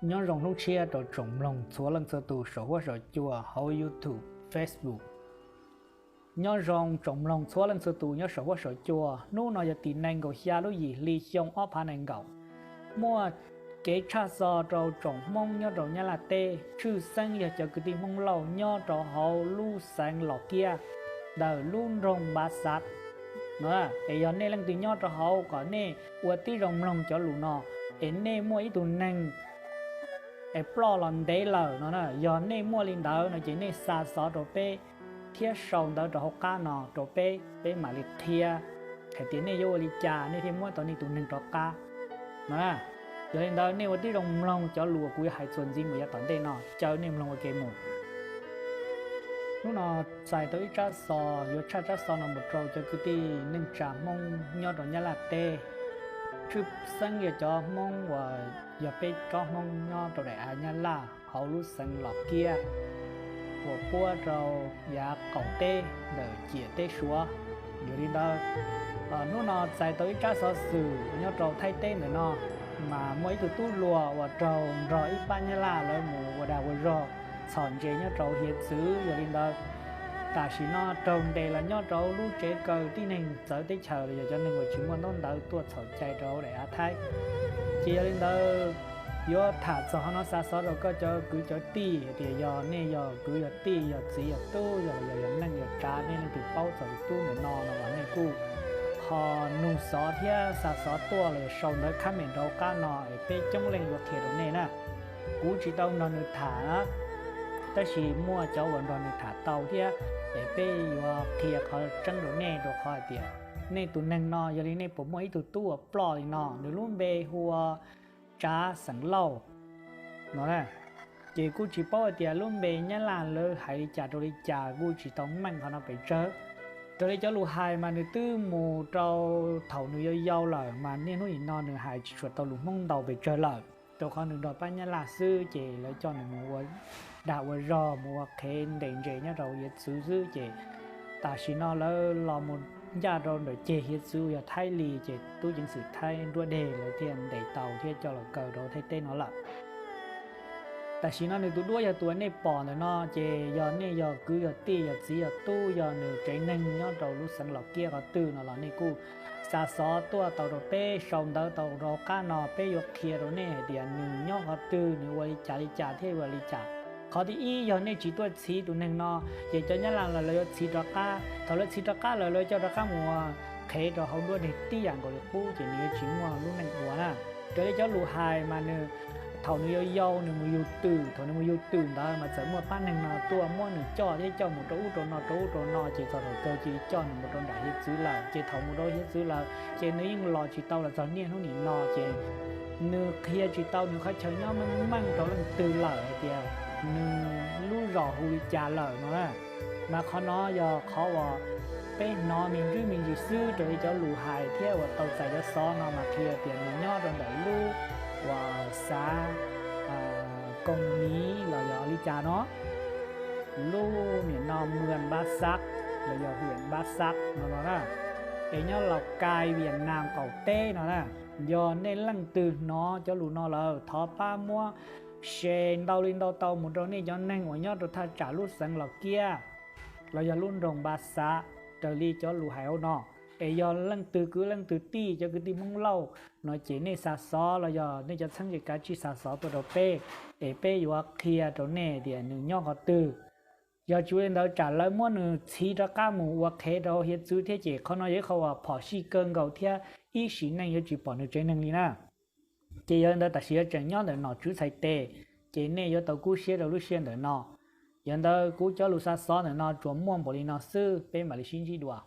Nyob zoo hnub tshiab rau tsoom mloog txhua leej txhua tus saum huab saum cua hauv YouTube, Facebook. Nyob zoo tsoom mloog txhua leej txhua tus nyob saum huab saum cua, hnub no yog tim nees nkaum xya lub yim hli xyoo ob phav nees nkaum. Muaj kev tshaj xov rau tsoom Hmoob nyob rau Nyab Laj teb, tshwj xeeb yog cov kwv tij Hmoob Lauj nyob rau hauv lub xeev Los Kiab ntawm lub nroog Npav Xav no. Es yog nej leej twg nyob rau hauv kom nej ua tib zoo mloog cov lus no, es nej muaj ib tug neeg es ploj los ntev lawm no, yog nej muaj li ntawd no ces nej xa xov rau peb thiab sau ntawv rau hauv qab no rau peb, peb mam li qhia hais tias nej yuav ua li cas nej thiaj muab tau nej tus neeg rov qab no. Yog li ntawd nej ua tib zoo mloog cov lus kuv yuav hais txuas ntxiv mus yav tom ntej no, caw nej mloog ua ke mus. Hnub no txais tau ib tsab xov yuav tshaj tsab xov no mus rau cov kwv tij neej tsa Hmoob nyob rau Nyab Laj teb, tshwj xeeb yog cov Hmoob uas yog peb tsob Hmoob nyob rau daim av Nyab Laj hauv lub xeev Los Kiab uas puab rau yav qaum teb ntawm ciam teb Suav. Yog li ntawd, hnub no txais tau ib tsab xov xwm nyob rau Thaib teb ntawm no, mas muaj ib tug tub hluas uas raug nrog ib pab Nyab Laj lawv mus ua dag ua zog txhom ntses nyob rau hiav txwv. Yog li ntawd, tam sim no raug ntes los nyob rau lub tsev kaw tib neeg txawv teb chaws los yog cov neeg uas tsis muaj ntaub ntawv tuaj txhaum cai rau hauv daim av Thaib. Ces yog li ntawd, yuav tham txog qhov no xa xov rau koj cov kwv cov tij hais tias yog nej yog kwv yog tij, yog txiv yog tub, yog los yog yog neej yog tsav, nej leej twg paub txog tus tub ntawm no no los nej kuj ho nug xov thiab xa xov tuaj los yog sau ntawv comment rau hauv qab no es peb coob leej yuav qhia rau nej na. Kuv tsis tau nrog nws tham na, tab sis muaj cov uas nrog nws tham tau thiab, es peb yuav qhia qhov tseeb rau nej rau qhov hais tias nej tus neeg no yog li nej puas muaj ib tug tub uas ploj li no, nws lub npe hu ua Tsav xeem Lauj no. Ces kuj tsis paub hais tias lub npe Nyab Laj lawv hais li cas rau li cas, kuj tsis tau meej qhov no pes tsawg. Raws li cov lus hais mas nws twb mus rau thaum nws yau yau lawm, mas niaj hnub nim no nws hais tsis tshua tau lus Hmoob ntau pes tsawg lawm, rau qhov nws nrog pab Nyab Laj xwb ces lawv coj nws mus ua dag ua zog, mus ua qhev ntes ntses nyob rau hiav txwv xwb. Ces tam sim no lawv los mus ncaj rau ntawm ceg hiav txwv uas yog Thaib li, ces tub ceev xwm Thaib nruab deg lawv thiaj ntes tau thiab coj los kaw rau Thaib teb no lawm. Tam sim no nws tus duab yog tus uas nej pom ntawm no, ces yog nej yog kwv yog tij yog txiv yog tub, yog nws tsev neeg nyob rau lub xeev Los Kiab qhov twg no los nej kuj xa xov tuaj tau rau peb, sau ntawv tau rau qab no, peb yuav qhia rau nej hais tias nws nyob qhov twg, nws ua li cas li cas thiab ua li cas. Qhov thib ib, yog nej tsis tuaj txhiv tus neeg no, ces cov Nyab Laj los lawv yuav txhiv rov qab. Thaum lawv txhiv rov qab lawm, lawv coj rov qab mus ua qhev rau hauv nruab deg tib yam nkaus li qub, ces nws yuav tsis muaj lub neej ua na. Raws li cov lus hais mas nws, thaum nws yau yau nws mus yug twm, thaum nws mus yug twm ntawd mas txawm muaj pab neeg no tuaj muab nws coj thiab coj mus rau ub rau no rau ub rau no, ces txog thaum kawg cia li coj nws mus rau nram hiav txwv lawm. Ces thaum mus rau hiav txwv lawm ces nws yeej los tsis tau los txog niaj hnub nim no, ces nws qhia tsis tau nws qhov chaw nyob meej meej rau leej twg lawm hais tias nws lub zos hu li cas lawm no. Mas qhov no yog qhov uas peb hnov me ntsis me ntsis xwb raws li cov lus hais thiab uas tau txais cov xov no mas qhia tias nws nyob rau ntawm lub uas xav Koos Miv los yog li cas no, lub niam no Muas Npab Xab los yog Huam Npab Xab no no na, es nyob Laus Kai, Vias Nas qaum teb no na. Yog nej leej twg hnov cov lus no lawm thov pab muab share ntau li ntau tau mus rau nej cov neeg uas nyob rau thaj tsam lub xeev Los Kiab los yog lub nroog Npab Xab raws li cov lus hais hauv no. Es yog leej twg kwv leej twg tij cov kwv tij Hmoob Lauj no ces nej xa xov los yog nej cov txheeb ze kav tsij xa xov tuaj rau peb, es peb yuav qhia rau nej tias nws nyob qhov twg. Yog tsis ua li ntawd tsam lawv muab nws txhiv rov qab mus ua qhev rau hiav txwv thiab ces qhov no yog ib qho uas phom sij kawg nkaus thiab ib sim neej yuav tsis pom nws tsev neeg li na. Ces yog li ntawd tam sim yuav tseem nyob ntawm nom tswv txhais tes, ces nej yuav tau kub siab rau lub sij hawm ntawm no. Yog ntawd kuv cov lus xa xov ntawm no tsuas muaj npaum li no xwb, peb mam li sib ntsib dua.